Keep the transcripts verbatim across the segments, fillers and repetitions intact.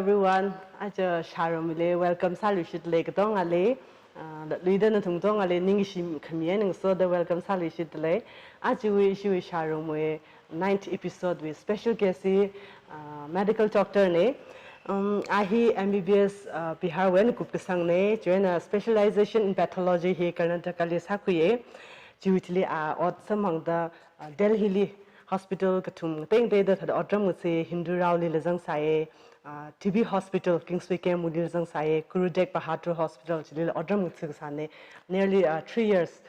Everyone, aja shārumli welcome sāluishitli katongali, ah, luida nathum katongali ningshi khami eina ngasoda welcome sāluishitli. Ajawui ishiwui shārumwui ninth episode wui special guest hi, ah, medical doctor na. Um, a hi M B B S, ah, Bihar wui eina kupkasang na, chieina specialization in pathology hi Karnataka li sākhuiya. Chiwui thili a ot samphangda, ah, Delhi li hospital kathum tengtengda thāda otram ngatha, Hindu Rao lila zangsāya, ah, T B Hospital, Kingsway Camp wuili zangsāya, Guru Tegh Bahadur Hospital chilila otram ngatha kasāna, nearly, ah, three years.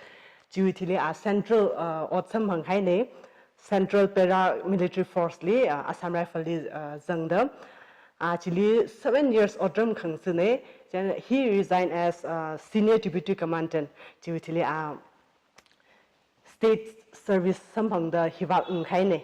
Chiwui thili a central, ah, ot samphanghaina, Central Paramilitary Force li, ah, Assam Rifle li, ah, zangda. Ah, chili seven years otram khangasakna, then he resigned as, ah, Senior Deputy Commandant. Chiwui thili, ah, state service samphangda hivak unghaina.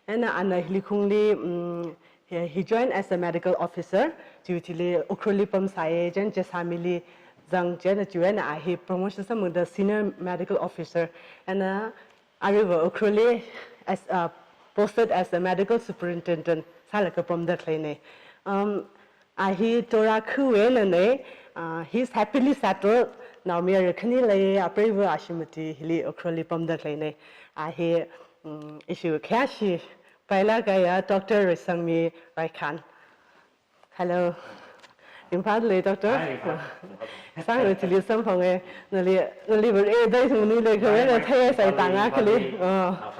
Eina ana hili khungli, mm, he, he joined as a medical officer. Chiwui thili Ukhrul li pamsāya, chieina Jessami li zang, chieina chiwui eina a hi promotion samphangda senior medical officer. Eina aruiva Ukhrul li as, uh, posted as a medical superintendent sālaga pamda khaleina. Um, a hi Tora khuwui einana, uh, he's happily settled. Naomayara khani leiya, apreiva a Shrimati hili Ukhrul li pamda khaleina. A hi, um, ishiwui khayāshi paila kaya Doctor Roisangmi Raikhan. Hello. Imphal lei, Doctor? Hi, Imphal. Sāngarui thili samphanga. Nali, nali var e dai thung ni le khawe na thei sai tanga khali. Ah.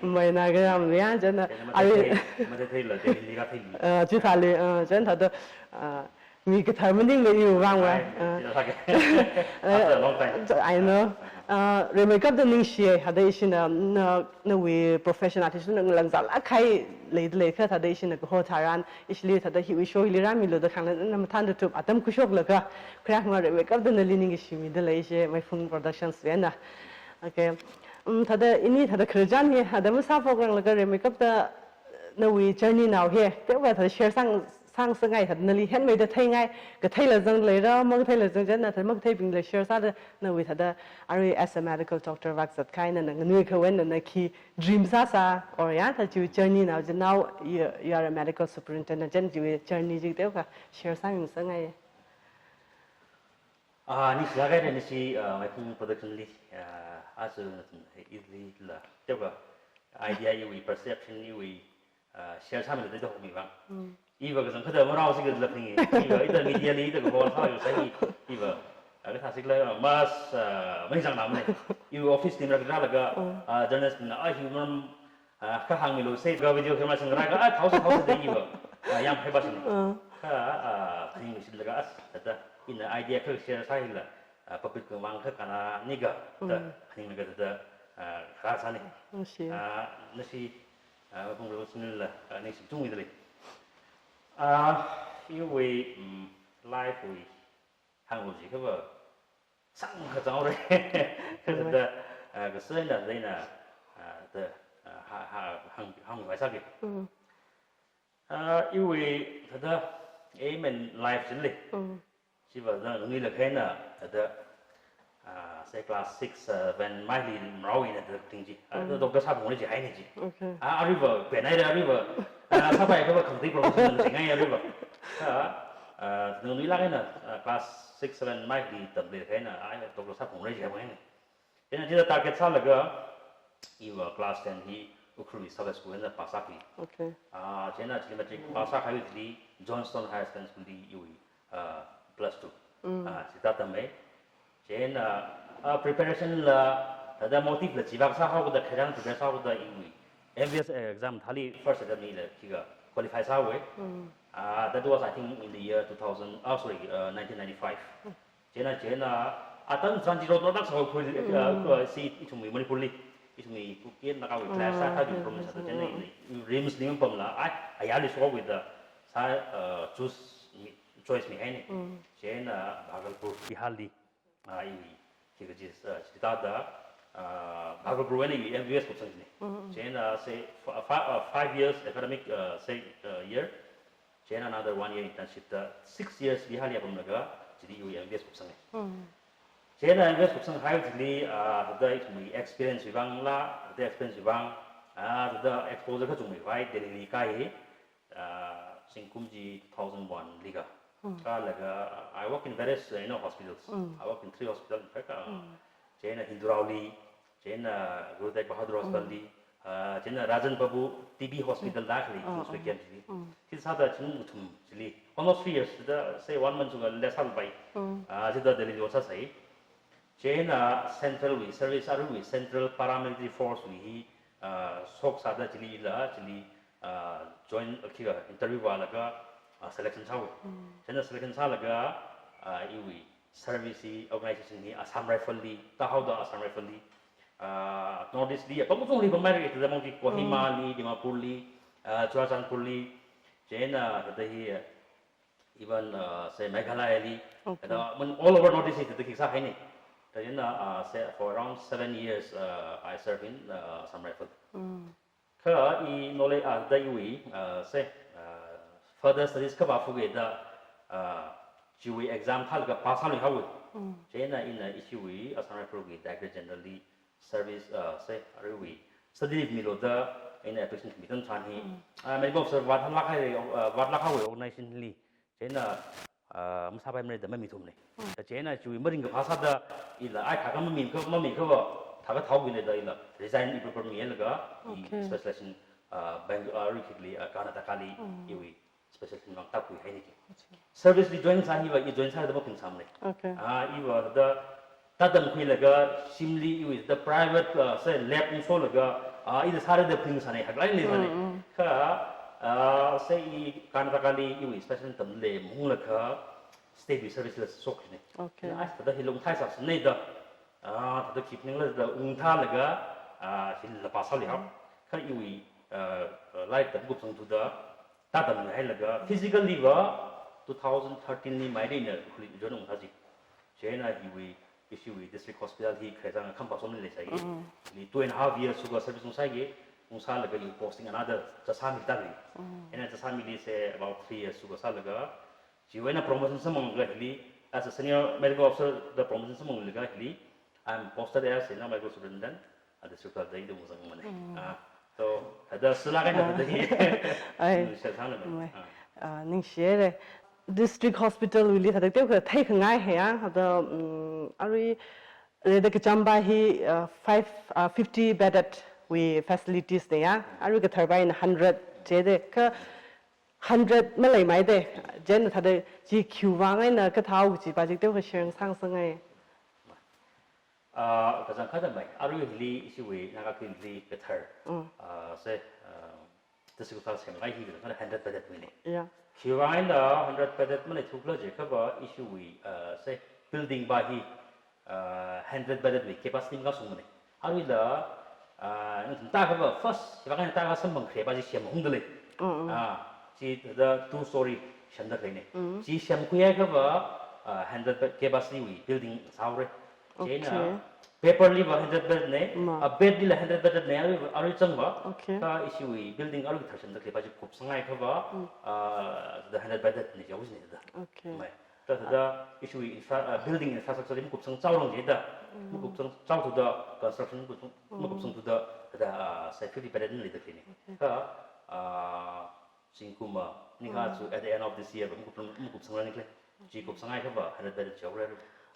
Mai na ga ram ya, chieina. Ari. Mate thei la, thei ni ka thei ni. Ah, chi thali, ah, chieina thāda, ah, mi kathar maningla iwui vang va. Hi, ah. Chi thāke. After a long time. I know. Ah, rimeikapta ningshiya, thāda ishina, na, nawui profession athishurda ngalāng zālāk kahai leida leikha, thāda ishina kaho tharan, ishili thāda hiwui show hili rāmilu da khangna, na mathānda thup atam khuishoklaga, khayākha rimeikapta nali ningkashi mida lei ishi, Maiphung Productions wui eina. Okay. Um, thāda ini thāda khararchan hi, thāda masāphokranglaga rimeikapta nawui journey nao hi, teokha thāda share sāng, sāngasakngai, thāda nali henmeida theingai, katheila zang leira, makatheila zang, chieina thāda makatheibingla share sāda, nawui thāda, arui as a medical doctor vak zatkahai eina, na nganuikha eina na khi dream sāsā, or ya, thāda chiwui journey nao, chieina now you, you are a medical superintendent, chieina chiwui journey chi teokha share sāngasakngai. Ah, ningshilāk haira nashi, ah, Maiphung Production li, ah, aja nathum hi ili la, teokha idea iwui, perception iwui, ah, share sāmida da hokmi vang. Mm. Iva kazang kathāda marao si kazang laphingi. Iva, ita media li, ita kahon sā yu sai, iva, ah, kathā sikla, mas, ah, maizang namne. Iva office team rālaga, mm, ah, journalist na, ah, human, ah, kahāng milu sai, ka video camera sing rāka, ah, thao sa, thao sa da iva, ah, yāng phai ba sini. Mm. Kha, ah, phaning mi silaga as, thāda, ina idea kha share sāhila, ah, public kha vang kha kana ni ga, thāda, mm, phaninglaga thāda, ah, kha sāni. Nashi. Ah, nashi, ah, Maiphung Production la, ah, ningshi tungwui da lei. Ah, iwui, mm, life wui hānglu jiakhava, sāngkha zanghaora. Kha thāda, ah, kasā eina, thāda ina, ah, thāda, ah, ha, ha, hāng, hāngvai sāki. Mm. Ah, iwui thāda aim in life chili. Mm. Chiva thāda nganui lakhai eina thāda, ah, say class six, seven maili marao eina thāda ting chi. Ah, mm, thāda doctor sāphungra jihaini chi. Okay. Ah, aruiva, penai aruiva. Ah, sāpai kava khangatei profession chingai aruiva. Kha, ah, nganui lakhai eina, ah, class six, seven maili tamli lakhai eina, ah, doctor sāphungra jihaini. Chieina chida target sālaga, iva class ten hi Ukhrul wui Sabbath School eina pass sāki. Okay. Ah, chieina chili matric pass sākahai thili Johnstone Higher Secondary School li iwui, ah, plus two. Mm. Ah, chithāda tammi. Chieina, ah, preparation la, thāda motive la chivak sāhaoda, kharang prepare sāhaoda iwui M B B S exam thāli first attempt nila khikha qualify sāhaowa. Mm. Ah, that was, I think, in the year two thousand, oh, sorry, uh, nineteen ninety-five. Mm. Chieina, chieina, atam zan chi road road sāhaowa, uh, mm, uh, si ithumwui Manipur li, ithumwui Kuki Naga wui clash, ah, sākahai, okay, problem sāda, okay, chieina, mm, RIMS li mapamla, ai, ayarli shokhaowuida, sā, uh, choose mi, choice mihaini. Mm. Chieina, Bhagalpur, Bihar li, ah, i, khi kaji, uh, chithāda, uh, Bhagalpur wui eina i M B B S kupsang chini. Mm, mm. Chieina, say, f-, f-, uh, five years academic, uh, say, uh, year. Chieina another one year internship da six years Bihar li pamlaga, chili iwui M B B S kupsanga. Mm. Chieina M B B S kupsanghai chili, ah, thāda ithumwui experience wui vangla, thāda experience wui vang, ah, thāda exposure kachungmeivai Delhi li kāi, ah, Zingkum chi two thousand one li ka. Kalaga, I work in various, uh, you know, hospitals. I work in three hospitals in fact. Uh, chieina Hindurao li, chieina Gurutek Bahadur Hospital li, uh, chieina Rajan Babu T B Hospital da kali, Kingsway K M C li. Chi sāda zingkum kathum chili. Almost three years, da say one month suga less than by. Uh, chida Delhi lo sāsai. Chieina Central wui service, aruiwui Central Paramilitary Force wui hi, uh, shoksāda chili ila, chili, uh, join, uh, khikha interview vālaga, uh, selection sāhaowa. Chieina selection sālaga, uh, iwui service hi, organization hi Assam Rifle li, tāhaoda Assam Rifle li, uh, North East li, apam kachungli pamhaira, thāda mong chi Kohima li, Dimapur li, uh, Churachandpur li, chieina, uh, thāda hi, uh, even, uh, say Meghalaya li, Okay. and, uh, mun all over North East li thāda khikha sāhaina. Thāda chieina, uh, say for around seven years, uh, I serve in, uh, Assam Rifle. Kha i knowledge, uh, da iwui, uh, say, uh, further studies kavā phungda, uh, chiwui exam thālaga pass sāluihaowa. Chieina ina ishiwui Assam Rifle wui Director General li service, uh, say, aruiwui study leave milu da ina application khami tharan hi, uh, medical officer vātlāk haira, uh, vātlāk haowa organization li. Chieina, ah, masāpaimara da mamithumna. Thāda chieina chiwui maringkaphā sāda ila ai thākha mamikha, mamikha va thākha thaowuina da ila resign ipa pammilaga i Okay. specialization, ah, Bang-, ah, aruikhikli, ah, Karnataka li iwui specialization vang tākhuihaina ki. Service li join sā hi va i join sāda maphingsāmana. Okay. Ah, i va da tātamkhuilaga shimli iwui da private, uh, say lab ungsolaga, uh, ida sāra da phaningsāna, haklāk eina leisāna. Kha, uh, say i Karnataka li iwui special tamli mahunglaga state wui service la shokkhuina. Okay. Na, thāda hi lungthai sāsāna da, uh, thāda khiphaningla da ungthālaga, uh, hila pass sāluihao. Kha iwui, uh, uh, life da kupsangthuda, tātamhailaga, physically va two thousand thirteen li May li ina huli join ungthā chi. Chieina hiwui, ishiwui district hospital hi khararchān Khampasomli leisai. Li two and a half years suga service ungsāi, ungsālaga iwui posting another Jessami da lei. Ina Jessami li say about three years suga sālaga, chiwui eina promotion samphanglaga hili, as a senior medical officer da promotion samphanglaga hili, I'm posted as ina medical superintendent, a district da ida ungzangmana. Ah, so, thāda sālāk eina thāda hi. Ai. Mm, share sāna. Mai. Ah. Ah, ningshihaira. District Hospital wuili thāda teokha theikhangai haiya, thāda, mm, arui rida kachamba hi, ah, five, ah, fifty bedded wui facilities na ya. Arui kathar pa eina hundred jida. Kha hundred maleimada. Chieina thāda chi khiwui vang eina kathāo kaji pa chi teokha share sāsangngai. Ah, kachangkhatta mai, arui hili ishiwui Naga Clinic li kathar. Ah, say, ah, district hospital semkahai hi kachangkhatta hundred bedded wuina. Yeah. Khiwui vang eina hundred bedded maleithukhala jiakha va ishiwui, ah, say, building pa hi, ah, hundred bedded wui capacity makasungmana. Aruila, ah, ina tākha va first, khiwui vang eina tākha samphangkharei pa chi semhungda lei. Ah, chi thāda two story semda khaleina. Chi semkhuihaiakha va, ah, hundred bed capacity wui building sāhaora. Chieina Okay. paper li va hundred bedded na, Ma. ah, bed lila hundred bedded na, arui, arui chang va. Okay. Kha ishiwui building arui kathar semda khalei pa chi kupsanghaiakha va, ah, the hundred bedded na jihaowa jina da. Okay. Mai. Thāda, thāda ishiwui infra-, ah, building infrastructure li makupsangchaorang jida. Makupsangchaothuda construction makupsang, makupsangthuda, thāda, ah, say fifty bedded na leida khaleina. Okay. Kha, ah, zingkum, ah, ningkha chu at the end of this year va makupsang, makupsangrani khalei. Chi kupsanghaiakha va hundred bedded jihaora.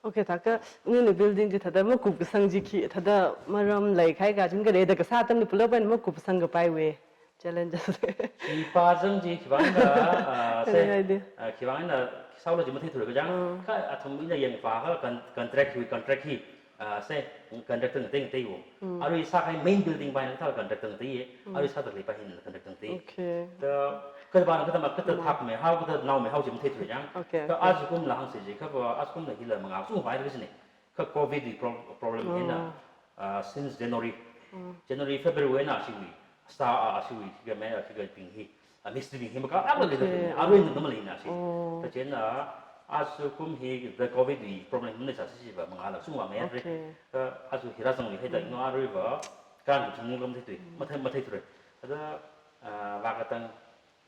Okay, thākha, nini building chi thāda makupsang chi khi, thāda maram leikahai ka, chingkha rida kasā atamli pulapa eina makupsangkapai wui challenges. Chi pāzang chi khiwui vang eina, ah, say, Khangai di. ah, khiwui vang eina sāhaolo chi matheithura kachang, Mm. kha athum ina yangpākha con-, contract hi, contract hi, ah, say, contractor ngatei ngateiwo. Mm. Arui sākahai main building pa eina thāda contractor ngateiya, Mm. arui sāda khalei pa hina contractor ngatei. Okay. Thāda, kathā pa eina kathā ma, kathā Mm. thak maihao, kathā nao maihao chi matheithura chang. Okay, Thāda okay. ajakumla hāngsa jiakha va, ajakumla hila mangā chungvai da kajina. Kha covid wui pro-, problem Mm. hina, ah, since January, Mm. January, February wui eina ashiwui, staff, ah, ashiwui, khikha ma, khikha bing hi, ah, mistri bing hi makālākla leida Okay. khaleina, arui eina da maleina ashi. Oh. Thāda chieina, ajakum hi the covid wui problem hina sāsi chi va mangāla chungvāmara. Okay. Thāda aja hi rāzangluihaida Mm. ina arui va, kan chunglam theithui, Mm. mathei, matheithura. Thāda, ah, vākatang,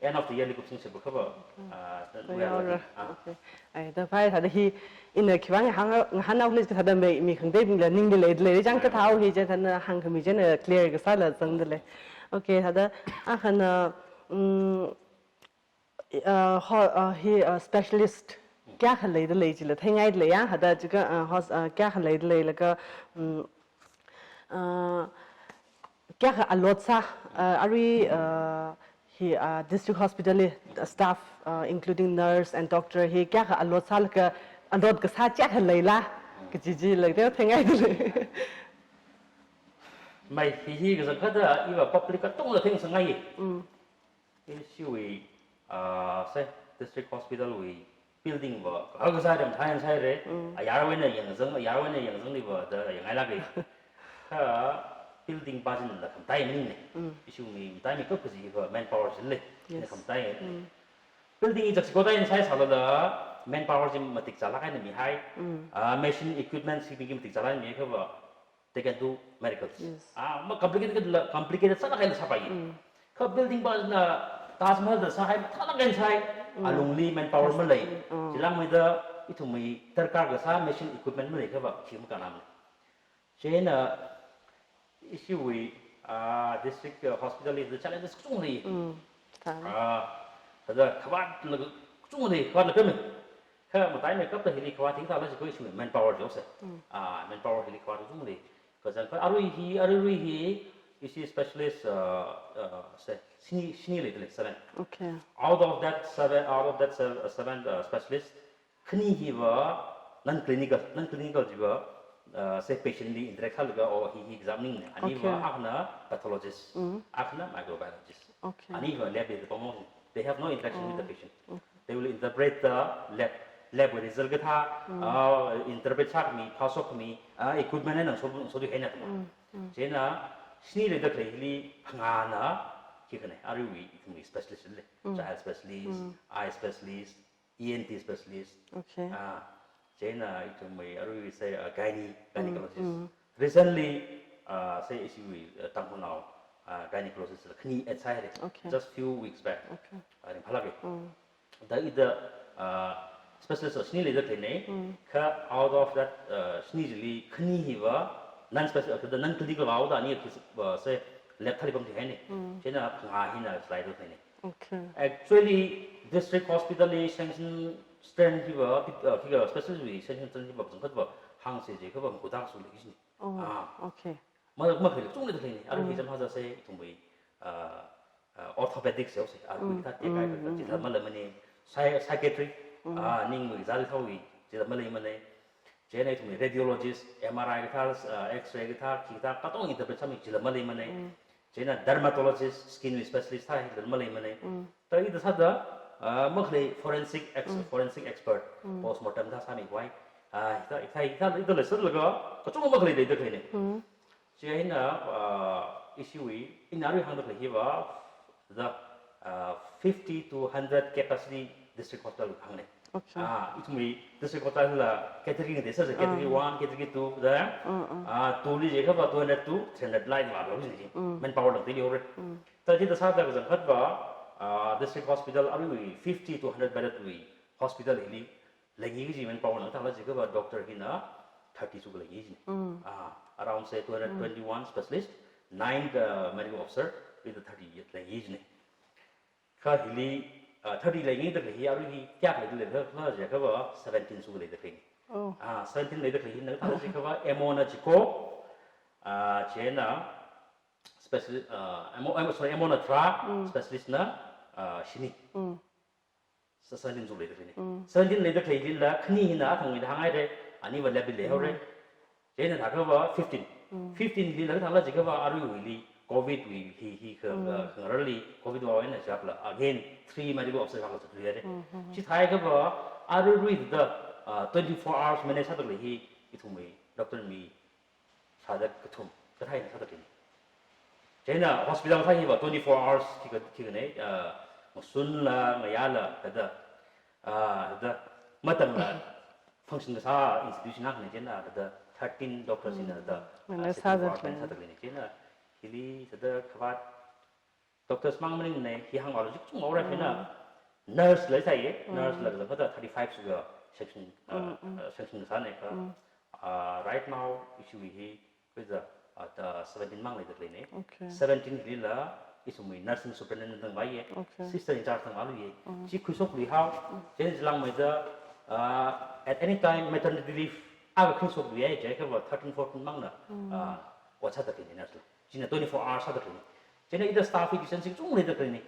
end of the year li kupsangsi pa kha va, Mm. ah, Kha we are yaora. ready. Ah. Okay. Ai, thāda phai, thāda hi ina khiwui vang hāng, ngahānhaokhala jiakha thāda mi, mi khangateibingla ningli lei, lei, chang Ah. kathāo hi chi thāda hāngkhami china clear kasāla zangda lei. Okay, thāda, akhana, mm, uh, ho, uh, hi uh, specialist kayākha leida lei chila theingaida lei ya, hithāda jiakha uh, hos, uh, kayākha leida lei laga, um, uh, kayākha allot sā, uh, arui uh, hi uh, district hospital li staff, uh, including nurse and doctor hi kayākha allot sālaga allot kasā kayākha leila kaji chila theingaida lei. Mai hi hi kazang kathāda iva public katongla thengsāngai. Mm. Ishiwui, ah, sāi, district hospital wui building va, kakazā dam thayan sāire, mm, ayarwui eina yangzang, ayarwui eina yangzang liva da yangngailāke. Kha building pā chila khamataiya maningne. Mm. Ishiwui mi, matai mi kap kaji va manpower chili, yes, na khamataiya. Mm. Building i chak siko da in sāi sālala, manpower chi matik chālāk eina mihai. Mm. Ah, machine equipment sibing matik chālāk eina mihai kha va, they can do miracles. Yes. Ah, ma complicated la, complicated sālāk eina sāpai. Mm. Kha building pā china Taj Mahal da sāhai mathālāk eina sāi, mm, alungli manpower malei. Mm. Chilangmeida ithumwui darkar kasā machine equipment malei kha va, khi makānam. Chieina ishiwui, ah, district, ah, hospital li the challenges kachungkha lei. Mm. Thang. Ah, thāda khavāt la kachungkha lei, khavāt la pemei. Kha matai mi kapta hili khavāt thingthāla jiko ishiwui manpower jose. Mm. Ah, manpower hili khavāt kachungkha lei. Kazang kha arui hi, aruirui hi, ishi specialist, uh, uh, sāi, shini, shini leida lei, seven. Okay. Out of that seven, out of that sev-, uh, seven, uh, specialist, khani hiva non-clinical, non-clinical jiva, uh, sāi patient li interact sālaga, oh, hi, hi examining ne. Ani va, okay, akhana pathologist, mm, akhana microbiologist. Okay. Ani va lab li pamong. They have no interaction with the, oh, patient. Okay. They will interpret the lab, lab wui result kathā, mm, uh, interpret sākhami, phāshokkhami, uh, equipment eina ngaso, ngasoda hina kama. Mm, mm. Chieina, shini leida khalei hili phangāna, khi khane, aruiwui ithumwui specialist lei. Mm. Child specialist, mm, eye specialist, E N T specialist. Okay. Ah, chieina ithumwui aruiwui sāi, uh, gynae, mm, gynecologist. Mm. Recently, uh, sāi ishiwui, uh, Tangkhulnao, uh, gynecologist la khani add sāhaire. Okay. Just few weeks back. Okay. Uh, ringphālāke. Mm. Da ida, uh, specialist shini leida khaleine. Mm. Kha out of that, uh, shini chili khani hiva non-special, uh, non-clinical va da ani khi, uh, sāi lab thāli pamthuihaine. Mm. Chieina phangā hina slide da khaleine. Okay. Actually, district hospital li sanction strength hiva, uh, hiva specialist wui sanction strength hiva kachangkhat va hāngsa jiakha va makhuda sule kajine. Oh, ah, okay. Ma, makhalei kachungkha leida khaleine. Arui, mm, hi chāmhaja sāi ithumwui, uh, uh, orthopedics jose, arui, mm, kathā tekai, mm, kathā, mm, chila, mm, maleimane, psy-, psychiatric, mm, ah, ningwui zali thaowui, chila maleimane. Chieina ithumwui radiologist, M R I kathā, uh, X-ray kathā, khi kathā, katonga interpret sāmi chila maleimane. Mm. Chieina dermatologist, skin specialist thā hila maleimane. Mm. Thāda ida sāda, ah, makhalei forensic ex-, mm, forensic expert, mm, postmortem thā sāmikhavai. Ah, hithā, hithā, hithā, ida leisālaga, kachungkha makhalei leida khaleine. Mm. Chieina, ah, ishiwui, ina arui hāngda khalei hiva, the, ah, fifty to hundred capacity district hospital hāngne. Okay. Ah, ithumwui district hospital la category ngatei sāsa, category, mm, one, category two, da. Mm, mm. Ah, two li jiakha va two hundred to three hundred lai va lo ji. Mm. Manpower lang tili ore. Mm. Thāda chithāda sāda kachangkhat va, ah, district hospital aruiwui fifty to hundred bedded wui hospital hili leingai kaji manpower na thāla jiakha va doctor hina thirty sākha leingai kajine. Mm. Ah, around sāi two hundred twenty-one, mm, specialist, nine, uh, medical officer, ida thirty leingai kajine. Kha hili, ah, thirty leingaida khalei hi arui hi kayākha leida lei khala jiakha va seventeen sākha leida khaleine. Oh. Ah, seventeen leida khalei hina thāla jiakha va M O na chiko, ah, chieina specialist, ah, M O, M O, sorry, M O na tharā, mm, specialist na, ah, shini. Mm. Sā seventeen sākha leida khaleine. Mm. Seventeen leida khalei lila khani hina athangwui da hānghaire, ani va lab li leihaore. Mm. Chieina thākha va fifteen. Mm. Fifteen lila thāla jiakha va aruiwuili covid wui hi, hi kha, mm, khangararli covid va eina chapla. Again, three medical officer va zathaire. Mm, mm, mm. Chithākha va aruirui da, ah, twenty-four hours manage sāda khalei hi ithumwui doctor mi sāda kathum, kathā eina sāda khaleine. Chieina hospital thā hiva twenty-four hours khi ka, khi kane, ah, ngasunla, ngayāla, thāda, ah, thāda, matangla, function kasā institution akhane chieina, thāda thirteen doctors hina, mm, thāda, ah, manage sāda khaleine. Sāda khaleine. Chieina, hili, thāda khavāt, doctors mang maningne, hi hāngvālu jik chungmang ora, mm, chieina, nurse leisāye, mm, nurse la kathāda thirty-five sākha section, uh, mm, mm, uh, section kasāne kha. Mm. Uh, right now, ishiwui hi, khuiza, uh, the seventeen mang leida khaleine. Okay. Seventeen lila, ithumwui nursing superintendent tangvāya, okay, sister in charge tangvāluiya. Mm. Chi khuishokluihao, mm, chieina chilāngmeida, ah, at any time maternity leave akha khuishokluihai jiakhava thirteen, fourteen mangna, mm, ah, ot sāda khaleina nurse la. China twenty-four hours sāda khaleina. Chieina ithum staff hi distancing chungmeida khaleina.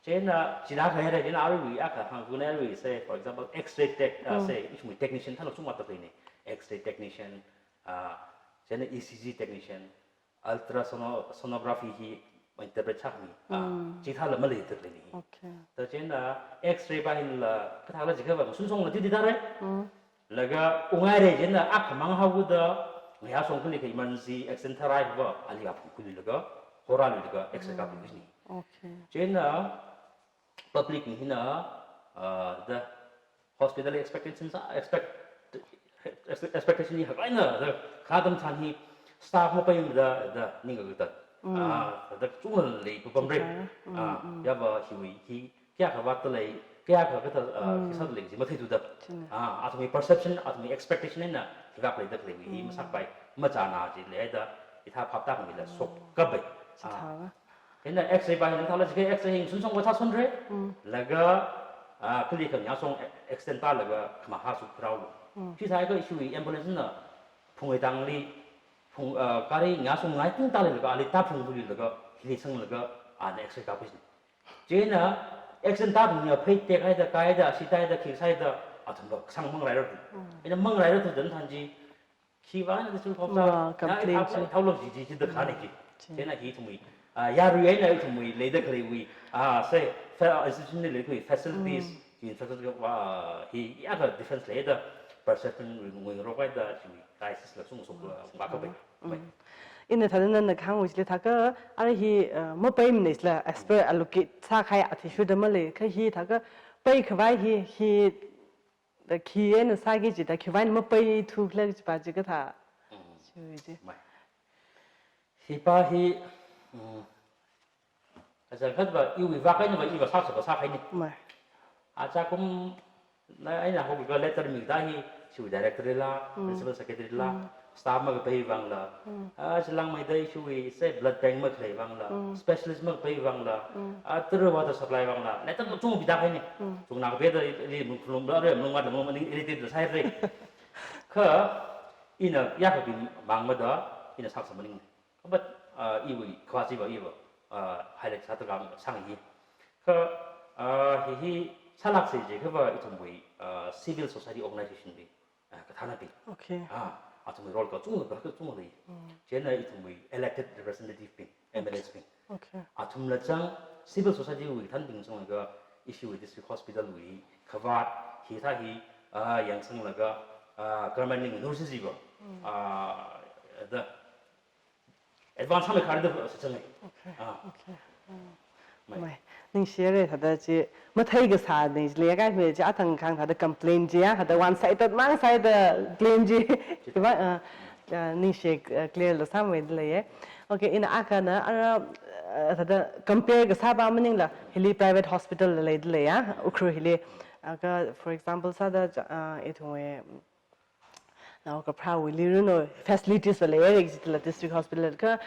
Chieina china khaira, chieina aruiwui akha hāngkhuina aruiwui, say, for example, X-ray tech, ah, mm, say, ithumwui technician thālāk chungmeida khaleina. X-ray technician, ah, chieina E C G technician, ultrasonography hi interpret sākhami. Ah, mm, chithāla maleida khaleina hi. Okay. Thāda chieina X-ray pa hila kathāla jiakhava shunshongla duty tāra. Mm. Laga ungngaira chieina akhamang haoda, ngayā shong kalikha emergency accident thārai hava, ali aphung khuilaga, horāluilaga X-ray, mm, kapluini. Okay. Chieina public hina, ah, the hospital expectation sa, expect, expectation hi hakaina, the kha atam tharan hi staff mapaimada, the ningkakata. Mm. Ah, the chungmeida papamra. Chithāra. Mm, ah, mm. Yava hiwui hi kayākha vātdalei, kayākha kathā, ah, mm, khi sādalei chi matheithuda. China. Ah, athumwui perception, athumwui expectation eina hivāk leida khalei hi, mm, masāpai, machāna chi leida, ithā phap tākhamila, mm, shokkapai. Ah. Chithāra. Chieina X-ray pa hina thāla jiakha X-ray hi shunshong va sāshonra. Mm. Laga, ah, kalikha ngayā shong accident tālaga khamahā shukrao. Mm. Chithākha issue hi ambulance na phungwui tangli, phung, ah, gari ngayā shong ngai ting tālaga, ali tāphungkhuilaga, hili sanglaga, ana X-ray kapluini. Chieina accident tāphungya phei tekhaida, kaida, shitāhaida, khi sāhaida, athumva kasang manglāra tu. Mm. Chieina manglāra tu dan tharan chi, khiwui eina district hospital, ah, na complain ithā, chi. Ithālāk chi, chi, chi da khani chi. Mm. Chi. Chieina hi ithumwui, ah, yarui eina ithumwui leida khaleiwui, ah, say, fa-, institution li leikhui facilities, mm, chi infrastructure, ah, hi yākha difference leida, perception ngui ngarokhaida, chi crisis la shungshok, mm, la, ngakapai. Mm. Pai. Ina thāda nana kahāngwui chili thākha, ara hi, ah, mapaimana chila, as per allocate sākahai athishurda malei, kha hi thākha, paikhavai hi, hi, da khi eina sāki jida, khiwui eina mapaithu khala kajipa chi kathā. Mm. Chiwui chi. Mai. Hipa hi, mm, achākhatva iwui vāk einava iva sāshapa sākahaina. Mai. Achākumna eina haokaga letter mida hi, chiwui director la, mm, principal secretary la, mm, staff makapai vangla, mm, ah, chilāngmeida issue hi, say, blood bank makhalei vangla, mm, specialist makapai vangla, mm, ah, tara water supply vangla, letter kachungkha pida kahaina. Mm. Chungna kapida ili mung khulum la re, mung wat mung maning ili tida sāhaira. Kha, ina yākha bing mangmada, ina sāksa maning. But, ah, iwui, khavā chiva iva, ah, highlight sāda kasānga hi. Kha, ah, hi hi sālāksa jiakhava ithumwui, ah, civil society organization bing, ah, kathānabing. Okay. Ah, athumwui role kachungkha, kachungkha lei. Mm. Chieina ithumwui elected representative bing, M L As bing. Okay. Athumla chang civil society wui thānbing chang laga issue wui district hospital wui khavāt hithā hi, ah, yangsanglaga, ah, government li nganursi jiva. Mm. Ah, the advance sāmei kharda sāchangai. Okay. Ah. Okay. Mm. Mai. Mai. Ningshihaira thāda chi, mathei kasā ni, leiya kahaimi chi, athang khang thāda complain chi ya, thāda one sided, mang sāhaida claim chi. Chi. Khiwui, ah, ah, ningshi, ah, clear la sāmeida leiya. Okay, ina akhana, ara, ah, thāda compare kasāpa maningla, hili private hospital la leida leiya, Ukhrul hili, ah, kha, for example, sāda, ah, ithumwui, nao kapharāwuili runo facilities va leiya, jitila district hospital kha,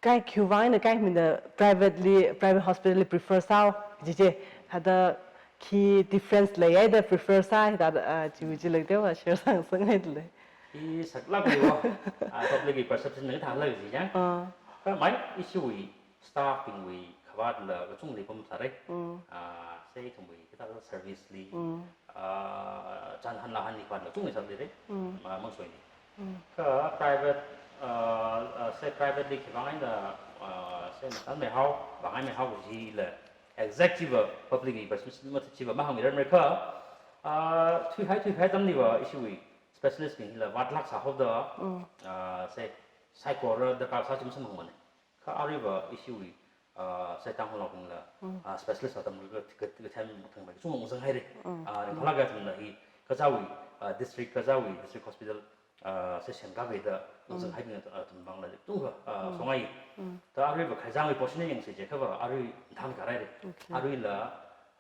kai khiwui vang eina kahaimida privately, private hospital li prefer sāo, ji chi, thāda khi difference leiya da prefer sā, thāda, ah, chiwui chi leida va share sāngasakngaida lei. Hi saklāk leiva, ah, public wui perception na thālāk ji ya. Ah. Kha mai issue wui staff bingwui khavātla kachungkha leipam sāra. Mm. Ah, say ithumwui kathāda service li, mm, ah, chānhan lāhan li khavātla kachungkha sālira. Mm. Ah, mangshoini. Mm. Kha private, ah, ah, say private li khiwui vang eina, ah, say matanmeihao, vāngaimeihao jila exact chiva public wui perception mathei chiva mahāngmirarmara kha, ah, thuihai thuihai atamliva issue wui specialist bing hila vātlāk sāhaoda, mm, ah, say saikora darkar sā chi masamphangmana. Kha aruiva issue wui, ah, say Tangkhulnaobingla, mm, ah, specialist atamli ka, ka, kathem thangmei kachungkha ungzanghaira. Mm. Ah, ringphālāk eina athumla hi, kazāwui, ah, district, kazāwui district hospital, ah, say shen kahaida, mm, ungzanghaibing athum vangla kachungkha, ah, mm, shongai. Mm. Thāda aruiva khaizangwui portion yangsa jiakhava, arui thang kharāra. Okay. Aruila,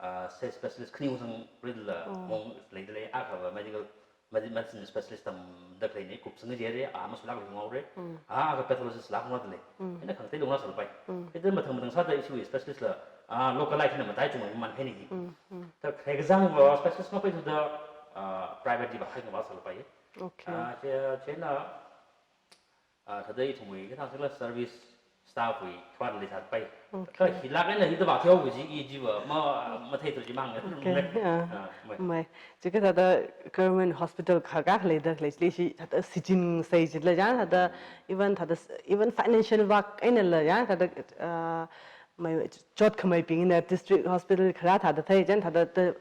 ah, say specialist khani ungzangrila, mm, mong leida lei, akhava medical Medi-, medicine specialist tamda khaleina, kupsang jire, a mashulāklui ngaore, a, akha pathologist lāk ngaodalei. Eina khangatei lungna sālapai. Hithāda mathang mathang sāda issue specialist la, a, local life na matai chungmei man haini hi. Ta khalei kazang va specialist ngapaithuda, a, private li vāhai ngavā sālapai. Okay. A, chi, chieina, a, thāda ithumwui kathāng sila service staff wui khavāt leisāpai. Okay. Kha hilāk eina hithāda vāthuihaoki kaji i chiva ma, matheithu jimang. Okay, ah. Ah, mai. Mai. Chika thāda government hospital kha kha leida khalei chili shi thāda sichin sai chila jang thāda even thāda s-, even financial vak einala jang thāda, ah, mai chotkhamaibingna district hospital kharā thāda thei jang thāda ta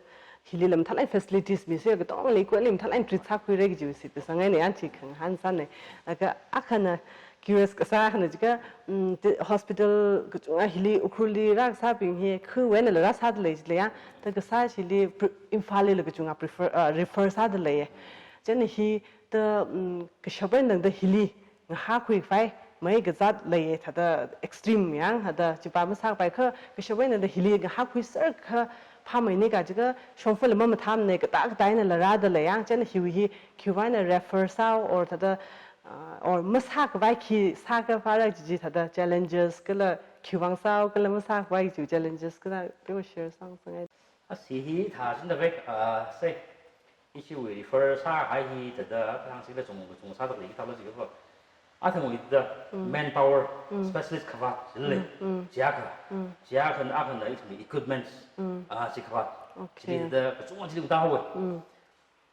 hili lam thalai facilities misi katonga lei ko lim thalai treat sākhuira kaji si ta sangai ne yan chi khangahān sāne. Laga akhana curious kasā akhana chika, mm, ti hospital kachunga hili Ukhrulli rākasābing hi khuiwui einala rāsādalei chila ya. Ta kasā chili pre-, Imphalli la kachunga prefer, uh, refer sādalei. Chieina hi ta, mm, kashap eina tangda hili ngahākhui khavai, mai kazāt lei thāda extreme yang, thāda chipa masākapai kha, kashap eina tangda hili ngahākhuiser kha, phāmeini kaji kha, shongfa la mamathāmana, katā katā einala rādalei yang, chieina hiwui hi, khiwui eina refer sāo, or thāda, uh, or masākhavai khi sākhavai kaji thāda challenges kala khiwui vang sāo, kala masākhavai chi challenges kala, peo share sāngasakngai. A, si hi thā chindavai, a, sai, issue wui refer sāhai hi thāda, kathāng sila chung, chung sāda khalei thāla jiva. Athangwui thāda manpower specialist khavāt chili. Chiakha. Chiakha, akhana ithumwui equipments, a, chi khavāt. Okay. Chili thāda, kachungkha chili ungta haowa.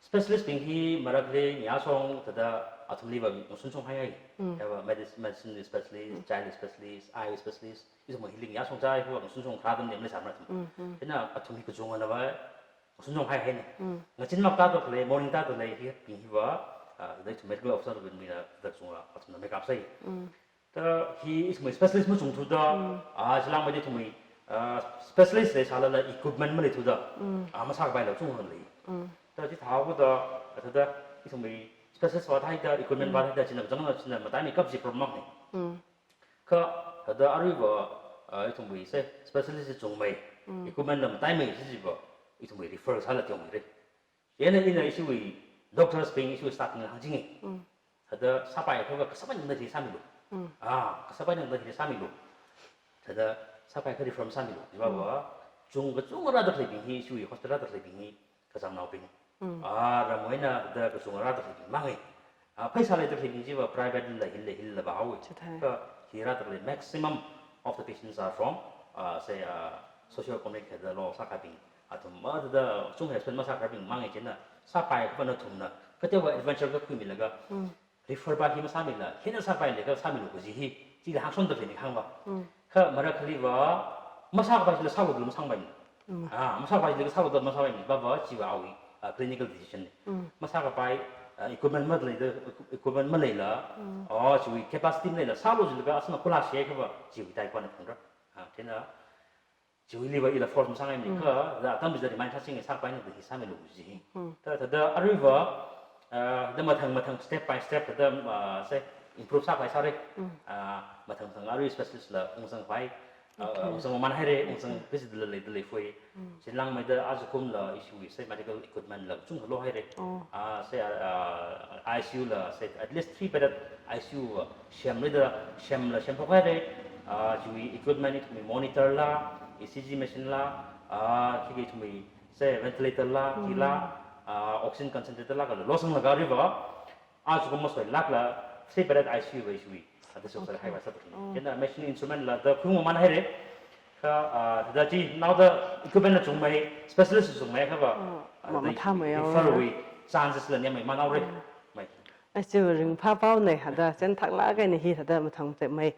Specialist bing hi marākli ngasong thāda athumliva ngasunshong haihai. Eva medis-, medicine specialist, child specialist, eye specialist, ithum hili ngasong chai hu ngasunshong kharā atam lemli sāmara athum. Chieina athum hi kachungkhanava ngasunshong haihaina. Ngazin mak tāda khalei, morning tāda khalei hibing hiva, ah, thāda ithum medical officer bingna thāda kachungkha athumna makeup sai. Ta hi ithumwui specialist machungthuda, ah, chilangmeida ithumwui, ah, specialist leisālala equipment maleithuda, ah, masākapaila chungkha lei. Ta chithāhaoda, thāda ithumwui specialist vāthaida, equipment vāthaida, china kachangna, china mataimeikap chi problem makne. Kha, thāda aruiva, ah, ithumwui sai specialist chungmei, equipment la mataimei chi chiva, ithumwui refer sāla tiongmeira. Chieina ina ishiwui doctors bing, ishiwui staff bing hāngchinga. Thāda sāpai kha kasāpai eina hili sāmilu. Ah, kasāpai eina hili sāmilu. Thāda sāpai kha refer masāmilu. Chiva va, chung kachungkha rāda khaleibing hi, ishiwui hospital rāda khaleibing hi, kazangnaobing. Ah, ramwui eina thāda kachungkha rāda khaleibing mangai. Ah, pheisā leida khaleibing chiva private la hila, hila vāhaowa. Chithāi. Kha hi rāda khalei maximum of the patients are from, ah, say, ah, socio-economic thāda low sākahaibing. Athum ma thāda chung explain masākahaibing mangai chieina sāpai kha nathumna kateowa adventure kha khuimilaga refer va hi masāmila, hina sāpai leikha sāmilu kaji hi, chila hāngshonda khaleina hāngva. Kha marākhaliva masākapai chila sālu masāpaimana. Ah, masākapai chila sālu masāpaimana, va va chiva awui, ah, clinical decision ne. Masākapai, ah, equipment maleida, equipment maleila, oh, chiwui capacity maleila, sālu jilaga asana kula shekha va, chiwui tai kwana phungra. Ah, chieina, chiwuiliva ila force masāngaimana, kha, thāda atam chida remind sāchinga sāpai eina hi sāmilu kaji hi. Ta, thāda aruiva, ah, thāda mathang mathang step by step thāda, ah, say, improve sāpai sāra. Ah, mathang mathang arui specialist la ungzangpai, ah, ungzang maman haira, ungzang busy da lei, da lei fui. Chilangmeida ajakumla ishiwui, say, medical equipment la chungkha low haira. Ah, say, ah, I C U la, say, at least three bedded I C U va, semlida, semla, semphok haira, ah, chiwui equipment ithumwui monitor la, E C G machine la, ah, khikha ithumwui, say, ventilator la, khila, ah, oxygen concentrator la, kala low sanglaga aruiva, ajakum masoilākla, three bedded I C U va ishiwui, ah, thāda sāsā haiva sāda khaleina. Chieina machine instrument la thāda khuiung maman haira, kha, ah, thāda chinaoda equipment la chungmei, specialist chungmei kha va, ah, mamathāmei refer wui chances la nyamei manaora. Mai. Achu ringphāpaona thāda, chieina thaklāk eina hi thāda mathang mathangmei.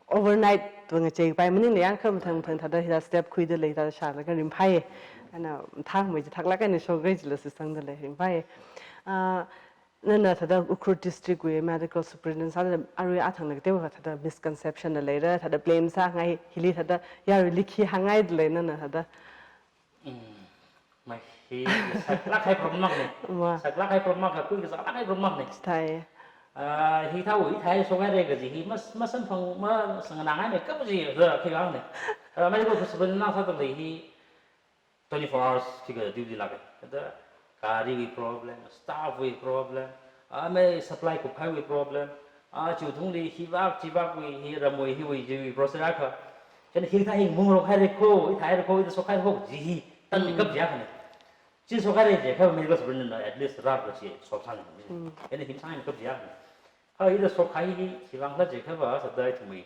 Overnight va ngacheipai maningla yangkha mathang mathang thāda hithāda step khuida lei thāda shālaga ringphāya. Ana mathangmei chi thaklāk eina shokra jila sisangda lei ringphāya. Ah, nana thāda Ukhrul district wui medical superintendent sāda arui athangna kateokha thāda misconception la leira, thāda blame sāngai, hili thāda yaruili khi hāngngaida lei nana thāda. Mm, mai hi saklāk kahai problem makne. Ma. Saklāk kahai problem mak, khuikazā lāk kahai problem makne. Chithāi. Ah, hithāwui, hithāi shokhaira kaji hi mas-, masamphang, masangnangai me kapu ji, thāda khi hāngne. Ah, medical superintendent sāda lei hi twenty-four hours khikha duty lāka. Thāda Gariwui problem, staffwui problem, a, mei supply kuphaiwui problem, a, chiwui thungli hivak chivakwui, hi ramwui, hiwui, chiwui process akha. Chieina hithā hi mung rok haira kho, hithā haira kho, hithā shokhai ho, chi hi, tan Mm. kap jiakhana. Chi shokhai re je, kha medical superintendent at least rāra chi, shop sang. Mm. Chieina him sang kap jiakhana. Kha hithā shokhai hi, hivang la je kha va, sāda ithumwui,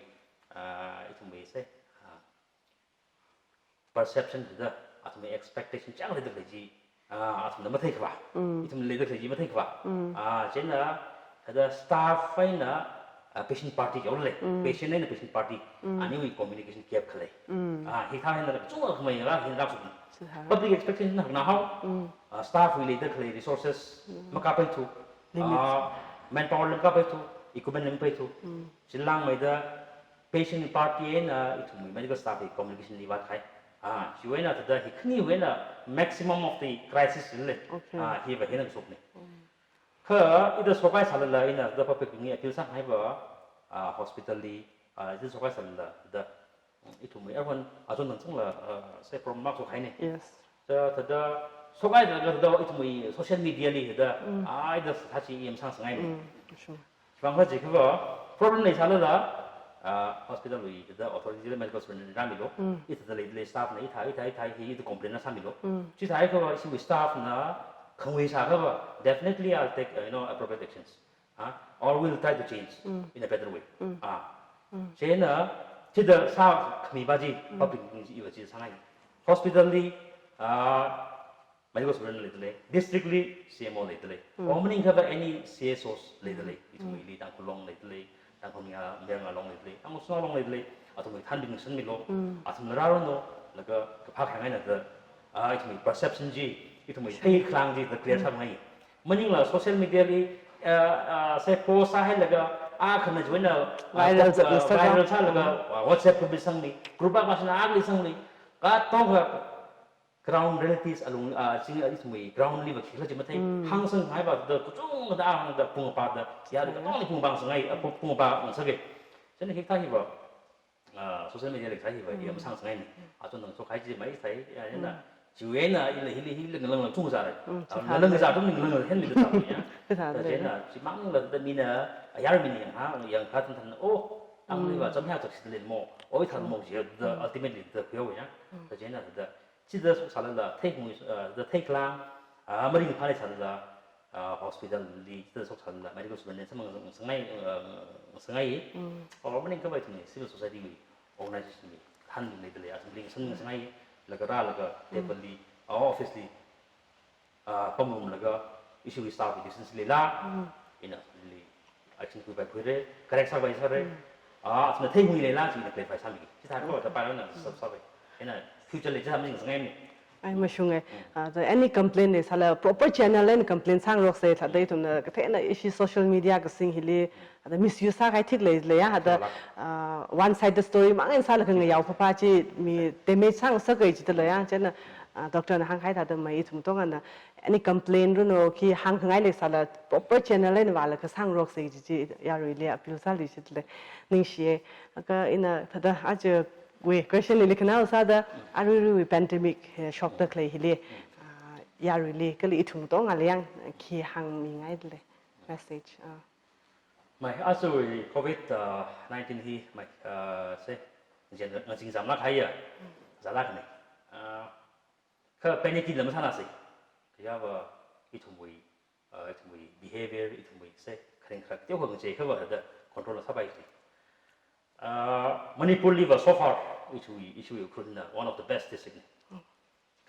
a, ithumwui se, a, perception hithā, athumwui expectation chang leida khalei chi, ah, athumna matheikhavai. Mm. Ithumna leida khalei chi matheikhavai. Mm. Ah, chieina, hithā staff eina, ah, patient party jao lei. Mm. Patient eina patient party. Mm. Aniwui communication gap khalei. Mm. Ah, hithā hina kachungkha khamei la hina rāshok. Sāhā. Public expectation na hao. Mm. Ah, staff wui leida khalei resources Mm. makapaithu. Limit. Ah, manpower lam kapaithu, equipment lam paithu. Mm. Chilangmeida patient party eina ithumwui medical staff hi communication li vātkahai. Ah, chiwui eina thāda hi khaniwui eina maximum of the crisis lei. Okay. Ah, hi va hina shokna. Mm. Kha hithā shokhai sālala ina thāda public li appeal sāngai va, ah, hospital li, ah, hithā shokhai sālala thāda, mm, ithumwui aruihon achon nang chungla, ah, se problem mark shokhaina. Yes. Thāda, thāda, shokhai thāda, thāda ithumwui social media li thāda, Mm. ah, hithā sāchi i masāsangai. Mm, sure. Hivang la je kha va, problem leisālala, ah, hospital wui thāda authority la medical superintendent rāmilu. Mm. Hithāda leida lei staff na, hithā, hithā, hithā, hi, hithā complain na sāmilu. Mm. Chithākha va, ishiwui staff na, khangui sākha va, definitely I'll take, uh, you know, appropriate actions. Ah, or we'll try to change Mm. in a better way. Mm. Ah. Mm. Chieina, chithāda sākhami va chi, Mm. public li iva chi sāngai. Hospital li, ah, medical superintendent leida lei, district li C M O leida lei. Mm. Or maningakha va any C S Os leida lei. Mm. Ithumwuili Tangkhul Long leida lei, Tangkhul Ngayā, Ngayā Long leida lei, Tangkhul Shanao Long leida lei. Athumwui thānbing sangmilu. Mm. Athumna rāra no, laga kaphā khangai na thāda, ah, ithumwui perception chi, ithumwui theikhalang chi thāda clear Mm. sāngai. Maningla social media li, ah, ah, se post sāhailaga, ah, khana join na, ah, Viral ah, zat-, zat-, viral sālaga, Mm. ah, WhatsApp group li sangmi, group akha shina akha li sangmi, katongkha ground realities alung, ah, ching, ah, ithumwui ground li va khikhala chi mathei, Mm. hāngsangngai va thāda, kachungkha thāda, ah, thāda, pung pa thāda, ya, Mm. katongli pung pangsangngai, ah, pung, pung pa ngasakhai. Chieina hithā hi va, ah, social media li thā hi va, ya, Mm. masāsangaina. Mm. Achon nang shokhai chi mai thai, ya, ya na. Mm. Chiwui eina, ila hili, hili ngalang lang chungzāra. Mm, Ah, chithā ngalang lei. Zā, tum ngalang hen mi zā, ya. Chithā lei. Chieina, chimang la thāda mina, ayar mina yang ha, yang kha than than, oh, ang Mm. ni va, cham ya chak si lei mo, oi than mo, ya, thāda Mm. ultimately thāda khuiya ya. Mm. Thāda chieina thāda, chithāda shoksālala, theikhalang, ah, thāda theikhalang, ah, maringphā leisālala, ah, hospital li, chithāda shoksālala, medical superintendent samphang sangngai, ah, sangngai. Mm. Or maningakha va ithumwui civil society wui organization li, thānbing leida lei, athumli samphang sangngai, laga rālaga, Mm. table li, ah, office li, ah, pamrumlaga, ishiwui staff wui distance leila, Mm. ina li, action khuipai khuira, correct sāpai sāra, Mm. ah, athumna theikhui leila, china clarify sāmi. Chithā kha va Mm. thāda pairana Mm. sāp sāpai. Ina future li chithā masāsangaina. Ai, mashunga. Mm. Ah, the any complaint leisālala proper channel eina complaint sāngaroksa, thāda Mm. ithumna kathāna ishi social media kasing hili, thāda misuse sākahai thik lei, lei ya, thāda, Thāda. ah, one sided story mang eina sālaga ngayao phapha chi mi damage sāngasak kahai chi thāda lei ya, chieina, ah, doctor na hāngkahai thāda mai ithum tongana, any complaint runo khi hāngkhangai leisālala proper channel eina vālaga sāngaroksa chi chi yaruili appeal sāli chi thāda lei. Ningshiya. Laga ina thāda aja wui question li khana sāda, aruiruiwui pandemic, eh, shokda khalei hili, ah, yaruili, kala ithum tongala yang, khi hāngmingai thāda lei message, ah. Mai, ajawui covid, ah, nineteen hi, mai, ah, se, ngazin, ngazin zam lāk haiya, Mm. zālākna. Ah, kha panic la masānasa. Kha ya va ithumwui, ah, ithumwui behavior, ithumwui se, kharing kharak, teo khang che kha va thāda control la sāpai si. Ah, Manipur li va so far, ithumwui, ithumwui Ukhrul na one of the best district ni. Mm.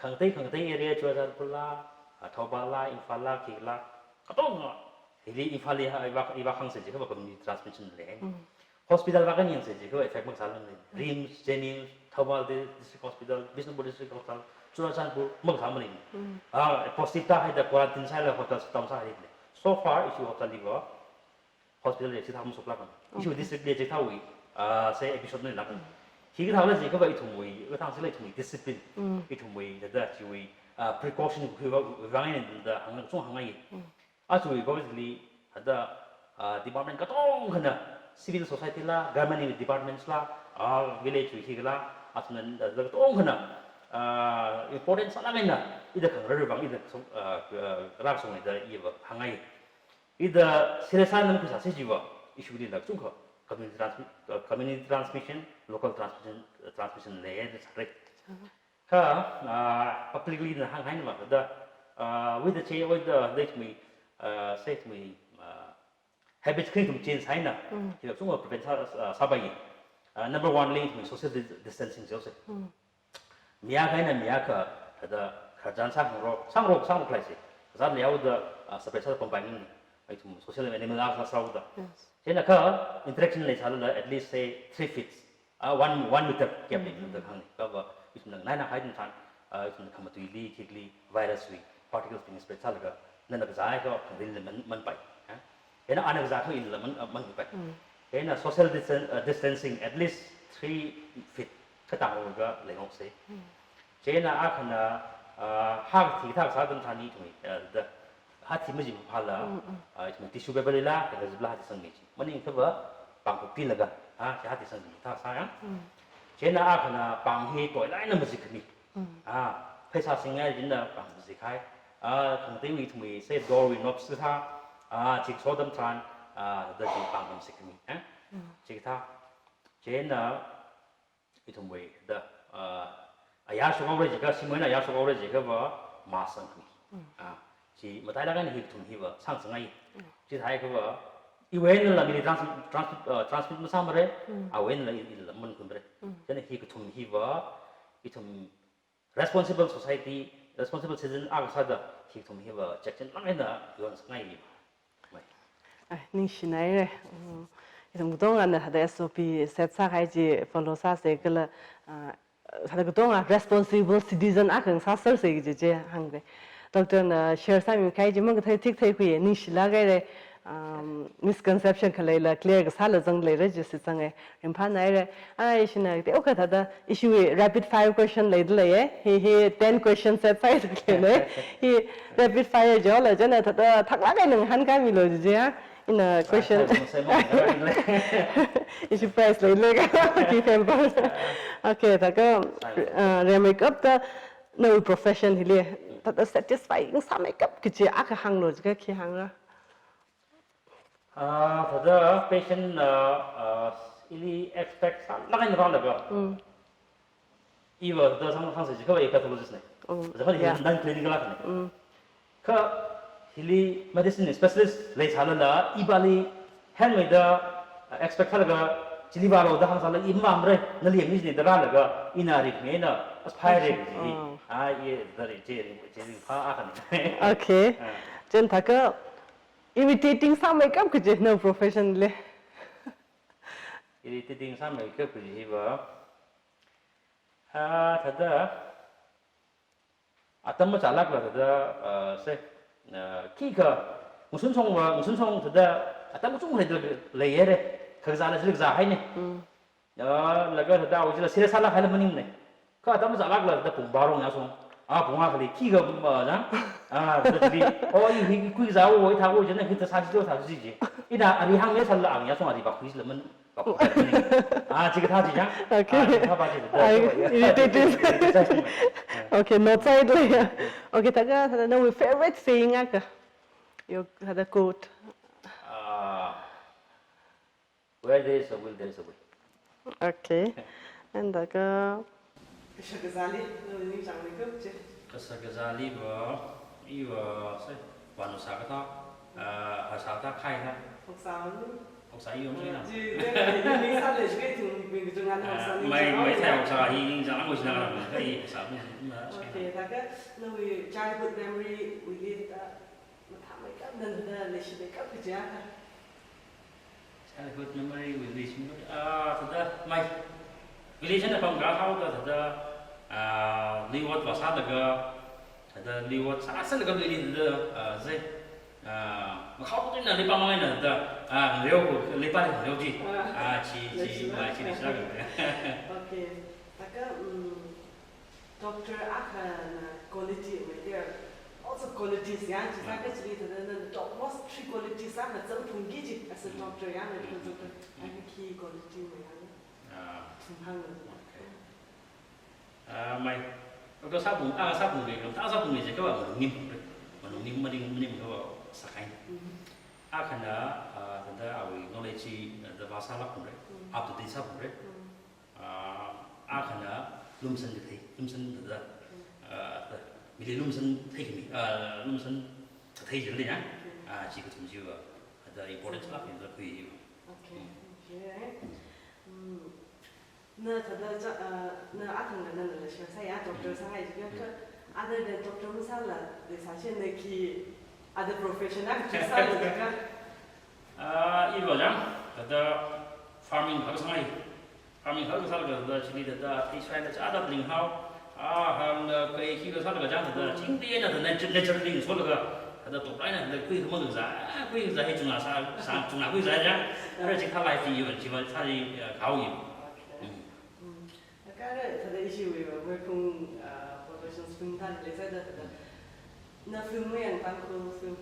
Khangatei, khangatei area Churachandpur la, ah, Thoubal la, Imphal la, khila, katonga, hili Imphal li ha, iva, iva hāngsa jiakha va community transmission lei. Mm. Hospital va kanyang sa jiakha va effect makasā lei. Mm. RIMS, JNIMS, Thoubal di-, District Hospital, Bishnupur District Hospital, Churachandpur, makasā malei. Mm. Ah, positive tāhaida quarantine sālaga hospital shutdown sāhaida lei. So far, ishi hospital li va, hospital li chithā mashok lāka. Ishi Okay. district li chithāwui, ah, se episode ni lāka. Mm. Hikathā la jiakha va ithumwui, kathāng sila ithumwui discipline. Mm. Ithumwui, thāda chiwui, ah, precaution khuiwui vang eina thāda hāng, chung hāngngai. Mm. Ajawui covid li, thāda, ah, department katongkhana, civil society la, government departments la, ah, village wui hikala, athumna, thāda katongkhana, ah, important sālāk eina, Ida khangararwui vang ida song, ah, ah, rāshungda iva hāngngai. Ida serious sāda makhuisāsi jiva, issue li lak chungkha community transmi-, ah, community transmission, local transmission, ah, transmission leiya da sāra. Kha, ah, publicly na hānghaina ma da, ah, with the change, with the, let me, ah, say to me, ah, habits khani ithum change sāhaina. Mm. Hi chungkha prevent sā, ah, sāpai. Ah, number one li ithum social dis-, distancing jihaosa. Mm. Mi akha eina mi akha, thāda khararchan sāngarok, sāngarok, sāngarok khalei chi. Kazāt leihaoda, ah, separate sāda pampai ni. Ithum social animal akha sāhaoda. Yes. Chieina kha interaction leisālala at least say three feet. Ah, one, one meter gap li Mm. meter khang ni. Kha va, ithumna ngaina haidun tharan, ah, ithumna khamatuili, khikli, virus wui, particles bing spread sālaga, nana kazā kha khangarili man, manpai. Ha? Chieina ana kazā kha inala man, ah, manpai. Mm. Chieina social distan-, ah, distancing at least three feet kha tanglaga leingaroksa. Mm. Chieina akhana, ah, hākathi kathā sādun tharan ithum, ah, da, hāthi maji phāla, Mm, mm. ah, ithum tissue paper lila, kala zipla hāthi sangmi chi. Maningakha va, pāng khuilaga, ah, chi hāthi sangmi kathā sāya. Mm. Chieina akhana pāng hi toilāk eina mazik khami. Mm. Ah, pheisā singngai jina pāng mazikhai. Ah, khangateiwui ithumwui, say, door wui knob sāsa, ah, chi sodam tharan, ah, da chi pāng mazik khami, eh? Mm. Chikathā. Chieina, ithumwui da, ah, ayar shokhaora jiakha, shimwui eina ayar shokhaora jiakha va mask sangkhami. Mm. Ah, chi matailāk eina hi ithum hiva sangsangngai. Mm. Chithākha va, iwui einala mili trans-, trans-, ah, transmit masāmara, Mm. awui einala i-, ila mankhuimara. Mm. Chieina hi kathum hiva, ithum responsible society, responsible citizen akha sāda, hi kathum hiva check chinlāk eina yonsāngai. Mai. Ai, ningshinaira. Mm, ithum katongana thāda S O P set sākahai chi follow sāsa kala, ah, thāda katonga responsible citizen akha ngasāsersa kaji chi hāngra. Doctor na share sāmikahai chi makathei thik theikhui, ningshilāk haira, um, misconception khaleila clear kasāla zangleira chi shitsanga. Ringphānaira. Ai, ishina teokha thāda, ishiwui rapid fire question leida leiya. Hi, hi, ten question set sāhaida leina. Hi rapid fire jihaola, chieina thāda thaklāk eina ngahānkāmilu jiya. Ina question. Sai, sai, sai, sai, sai. Ishi prize leilei ka, ki pamper. Okay, thākha, uh, rimeikapta nawui profession hili, thāda satisfying sāmeikap kaji akha hānglu jiakha khi hāngra? Ah, thāda patient na, ah, ili expect sālāk eina rālaga. Mm. Iva thāda sang, sangsa jiakha va i pathologist na. Mm. Jiakha va i Yeah. non-clinical akhana. Mm. Kha hili medicine specialist leisālala, ipāli hāngmeida, ah, expect sālaga, chili vālu da hāngsālala, i mamānra, nali mi chili da rālaga, ina rik me na, as phai re ji. Mm. Ah, i da ri, je ri, je ri, phā akhana. Okay. Ah. Chieina thākha, irritating sāmeikap kaji nawui profession li? Irritating sāmeikap kaji hiva, ah, thāda, atam machālākla thāda, ah, say, ah, khikha, ngasunshong va, ngasunshong thāda, atam kachungkha leida leiya re, khakazāla chili kazāhaina. Mm. Ah, laga thāda, awui chila serious sālāk haila maningmana. Kha atam machālākla thāda pung baro ngasong. Ah, pung akhali khikha, ah, jang. Ah, thāda chili. Oh, i hi, i khuikazā o, i thā o, jana hithā sāsi o, thāsi ji. Ina ari hāngmi sālala ang ngasong ari vākhui sila man, vākhui sila maning. Ah, chikathā chi jang. Okay. Ah, chikathā pa chi thāda. Ai, irritating. Okay, note sāhailei. Okay, thākha, thāda nawui favorite saying akha. Your thāda quote. Ah. Where there is a will, there is a way. Okay. And thākha, kashak kazāli, nawui ningchāngmeikap chi? Kashak kazāli va, iva, say, vānao sākatā, ah, hāsākatā, khaikatā. Hoksā wan. Hoksā i wan chi na. Chi, chi, chi, ni sālei chi kei thung, bing kachungkha Ah, hoksā ni mai, chang mai thai hoksā hi ningchāng ko chi na ka, kai hoksā ni na. Okay, thākha, nawui childhood memory wuili thāda, mathāmeikap, nana thāda leishimeikap kaji akha. Childhood memory, village memory. Ah, thāda, mai. Village na pam ka hao da thāda, ah, luiwot vāsālaga, thāda luiwot sāsālaga luili thāda, ah, zai, ah, makhao tu na leipā mangai na thāda, ah, reo ko, leipā reo ji. Ah, chi, chi, mai chi ni sa. Okay. Thākha, mm, Doctor akhana quality, wait, there are lots of qualities, ya. Chi sākha chili thāda nana top most three qualities akha zangphungki ji as a doctor, ya, medical doctor. Akha khi quality wui ya. Ah. Thum hānglu. Okay. Ah, mai. Doctor sāphung, a sāphung ve, doctor sāphung ve, jikha va malung nim phung re. Malung nim, maning, maning kha va sākahai. Mm. Akhana, ah, thāda awui knowledge chi, ah, thāda vāsālāk phung re. Mm. Up to date sāphung re. Mm. Ah, akhana lumsan kathei, lumsan thāda, ah, thāda, mili lumsan theikhami, ah, lumsan kathei jildi ya. Mm. Ah, chi kathum chiva, thāda important sālāk ni thāda khui chiva. Okay. Mm. Okay. Mm. Na thāda cha, ah, na akhana nana share sāya, doctor sāngai jikha, other than doctor masāla, leisāshi na khi other profession akha chi sālu jikha? Ah, iva jang, thāda farming kha sāngai. Farming kha sālaga thāda chili thāda thei sālaga chāda pling hao. Ah, ham da kai khi kha sālaga jang thāda chingdi na thāda natu-, naturally solaga thāda top line na thāda kui khamang za, ah, kui za hi chungna sā, sā chungna kui za jang. Ara chikha life chi iva chiva sāli, ah, khao i. Okay. Mm. Mm. Kha thāda ishiwui va, Meiphung, ah, Productions film thāda leisāda thāda. Na film mayang Tangkhul film?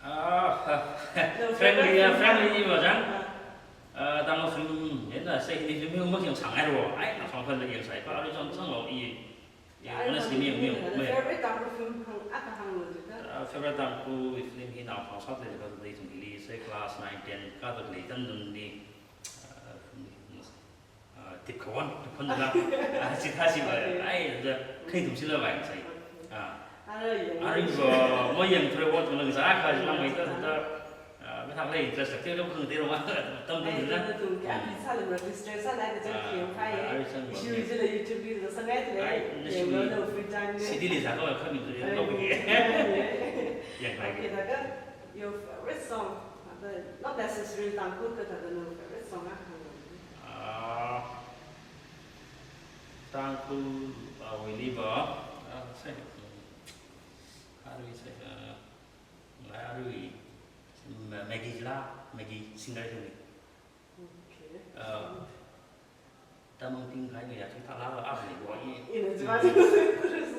Ah, no, frankly, ah, frankly, iva jang. Ah. Ah, Tangkhul film, yena sai Hindi film hi mayangsāngai ro. Ai, na song kan mayangsai pa, ari chong chong lo i. I, ah, honestly, mi, mi, mi. Favorite Tangkhul film hang, akha hanglu jikha? Ah, favorite Tangkhul film hi naophang sāda leikha thāda ithum hili, sai class nine, ten, kathā lei tam dun ni, ah, film hi, ah, Tipkhawon, Tipkhawon la, ah, chithā chi va, okay, ai, thāda, khaithum chila va sai. Okay. Ah. Ara yang. Ara yang va, mayang thura wa thura za, kha, ah, lamai ta, thāda, ah, mathālāk interest lāk, thura khang thura wa, tam tam ai, na. Thāda tum kya, ah, phi sālu ma, distress sālai da jang, ah, khi yang phai, ah, ai, chang, issue, yeah, jila YouTube li lo sāngai le, ai, na yang shui, lo lo free time le. City li za ko, kha mi tu, ai, lo ki. Ai, ai. Yang phai. Okay, thāda, your favorite song, thāda, not necessarily Tangkhul, kha thāda no favorite song akha hang. Ah, Tangkhul, ah, wuili va, ah, sai, mm, arui sai, ah, ngai arui, mm, Maggie la, Maggie singer hi. Okay. Ah, Tamang Ting khai mi ya, chi thāla la, ah, ni wa i. Ina jiva,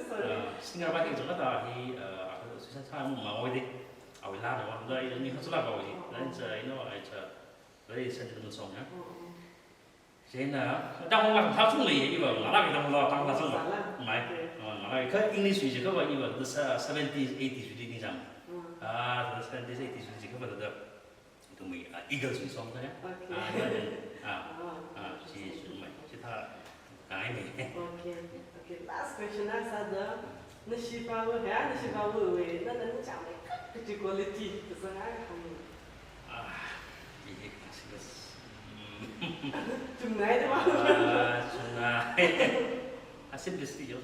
sorry. Ah, singer va hi jang thāda hi, ah, suicide thā ma oi de. Awui la na wa, la i ni ha sula va oi. Then, uh, you know, it's a very sentimental song, yeah. Mm, mm. Chieina, Tangkhul la thā chung lei, iva ngalāki Tangkhul la, Tangkhul la chung va. Sāla. Mai. Okay. Ah, ngalāki kha English wui jikha va iva, the se-, seventies, eighties wui ningchāng. Mm. Ah, the seventies, eighties wui jikha va thāda, ithumwui, ah, Eagles wui song thā ya. Okay. Ah, iva, ah, oh, ah, chi, chi mai, chi thā, ah, ai mai. Okay. Okay, last question akha sāda, nashi pāva, ya, nashi pāva wui, na, na, na chang mai kaji quality, kasā ngai hang. Ah, i hi, ah, serious. Mm. Chungnai da ma. Ah, chungnai. Ah, simplicity yo.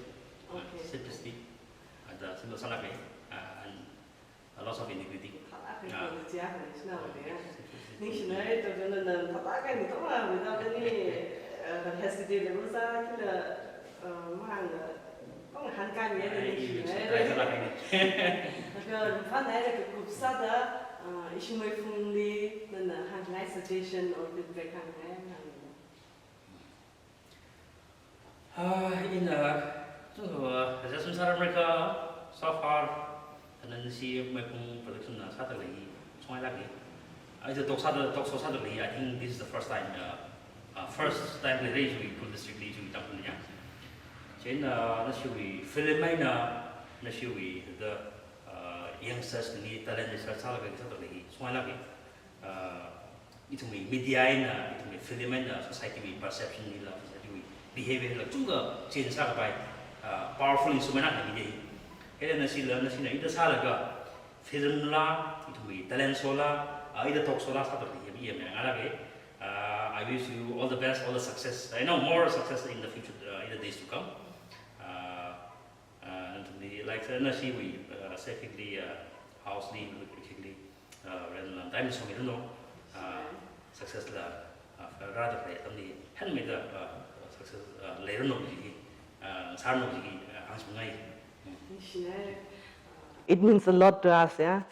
Ah, okay, simplicity. And, uh, simple sālāk e. Ah, and a loss of integrity. Thālāk e, ah, quality akha ni shina, ah, wade ya. Simplicity. Ningshina e, to, to, na, na, thālāk e, ni to, ma, without any, uh, hesitation, le, musa, kila, uh, mahang, uh, pang han kan ye, ai, ningshina e. Ai, thālāk e. Laga, phan ai, laga, kupsa da, uh, ishi Meiphung li, na, na, hāngngai suggestion or feedback hāngngai, hāng. Ah, ina, chungkha, as a Sunsar America, so far, and then si Meiphung Production na sāda lei, chongai lagi. Ai, the talk sāda, talk show sāda lei, I think this is the first time, uh, uh, first time lei rei chui Ukhrul district li chui Tangkhul ya. Chieina, uh, nashiwui film eina, nashiwui the, uh, youngsters ni talent research sālaga sāda lei, chongai lagi. Uh, ithumwui media eina, ithumwui film eina, society wui perception hila, society wui behavior hila, chungkha change sākapai, uh, powerful instrument akha media hi. Hila nashila, nashina ida sālaga, film la, ithumwui talent show la, uh, ida talk show la, sāda hi, hi, hi, hi, hi, hi. Uh, I wish you all the best, all the success. I know more success in the future, uh, in the days to come. Uh, Uh, and the, like, uh, nashiwui, uh, specifically, uh, house li, particularly, uh, ren, uh, time song, you know, uh, success la, uh, rather play, tamni, hand made, uh, success, uh, leiranu ji, uh, saranu ji, uh, hāngchungngai. Mm. Ningshina e. It means a lot to us, yeah.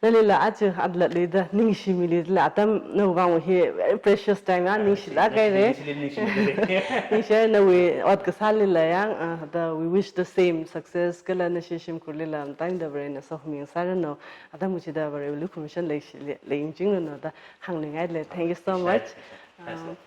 Nalila aja atlat lida, ningshimilila, atam nawui vang hi very precious time ya, ah, ningshilāk kahai re. Ningshili, ningshili, ningshili. Ningshi nawui ot kasālila yang, ah, the, we wish the same success, kala nashi shimkhurlila, time da Varena sokhami ngasāranu, atam chida Varewui lukhamashan lei, lei, leiyangchingranu da hāngningai le. Thank you so much. Appreciate, appreciate. Um,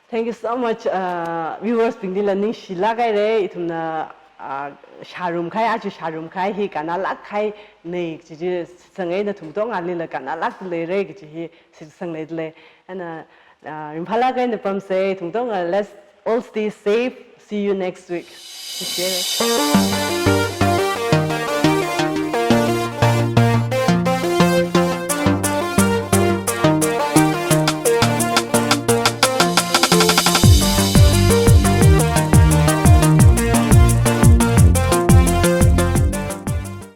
thank you so much, uh, viewers bingdila ningshilāk kahai re, ithumna ah, shārum kahai, aja shārum kahai hi kannalāk kahaina kaji chi shitsang eina nathum katongalila kannalākda leira kaji hi shitsang leidalei. Eina, ah, ringphālāk eina pamsa, nathum katonga, let's all stay safe. See you next week. Thank you.